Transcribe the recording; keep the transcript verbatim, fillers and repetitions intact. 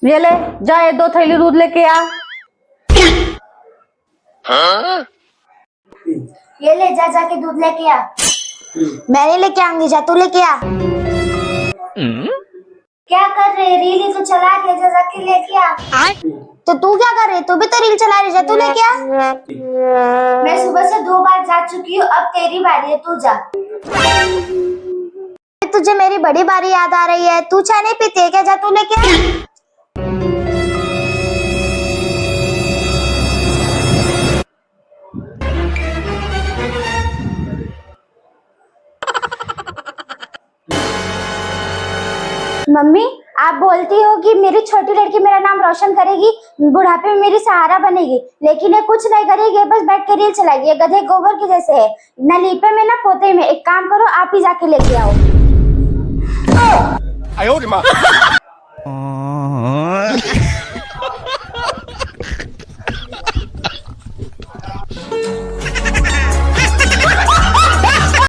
ये ले, जा ये दो थैली दूध लेके आ। ये ले, जा, जाके दूध लेके आ। मैं नहीं लेके आऊंगी, जा तू लेके आ। क्या कर रहे, रील ही तो चला रहे, जा, जाके लेके आ। तो तू क्या कर रही, तू भी तो रील चला रही, जा तू लेके आ। मैं सुबह से दो बार जा चुकी हूँ, अब तेरी बारी है, तू जा। तुझे मेरी बड़ी बारी याद आ रही है, तू चाय नहीं पीती है क्या, जा तू लेके आ। मम्मी, आप बोलती हो कि मेरी छोटी लड़की मेरा नाम रोशन करेगी, बुढ़ापे में मेरी सहारा बनेगी, लेकिन ये कुछ नहीं करेगी, ये बस बैठ के रील चलाएगी। ये गधे गोबर के जैसे है, ना लीपे में ना पोते में। एक काम करो, आप ही जाके लेके आओ।